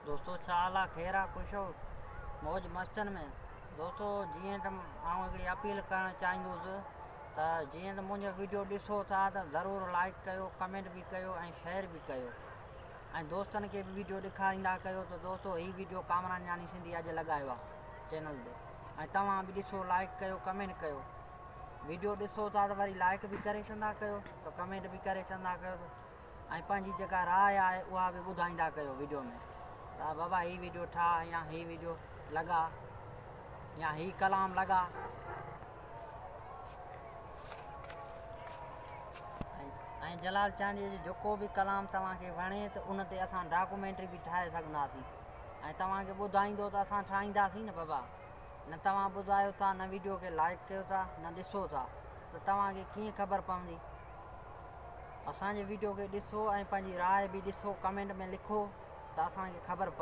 دوستو ڇا حال آ خير آ خوش آهو موج مستن ۾ دوستو جيئن ته آئون هڪڙي اپيل ڪرڻ چاهيندس ته جيئن ته منهنجو ويڊيو ڏسو ٿا ته ضرور لائڪ ڪيو ڪمينٽ به ڪيو ۽ شيئر به ڪيو ۽ دوستن کي به ويڊيو ڏيکاريندا ڪيو ته دوستو هي ويڊيو ڪامران جاني سنڌي اڄ لڳايو آ چينل تي ۽ توهان به ڏسو لائڪ ڪيو ڪمينٽ ڪيو ويڊيو ڏسو ٿا ته وري لائڪ به ڪري ڇڏندا ڪيو ته ڪمينٽ به ڪري ڇڏندا ڪيو ۽ پنهنجي جيڪا راء آهي اها به ٻڌائيندا ڪيو ويڊيو ۾ ته بابا هي ويڊيو ٺاهه يا هي ويڊيو لڳا يا هي ڪلام لڳا. ۽ جلال چانڊيي جو جيڪو به ڪلام توهان کي وڻي ته ان تي اسان ڊاڪومينٽري به ٺاهي سگهنداسين ۽ توهان کي ٻڌائيندو ته اسان ٺاهينداسين نه بابا نه توهان ٻڌايو ٿا نه ويڊيو کي لائڪ ڪيو ٿا نه ڏسو ٿا ته توهان کي ڪيئن خبر پوندي. اسان جي ويڊيو کي ڏسو ۽ پنهنجي راء به ڏسو ڪمينٽ ۾ لکو ته اسان کي خبر پوندي.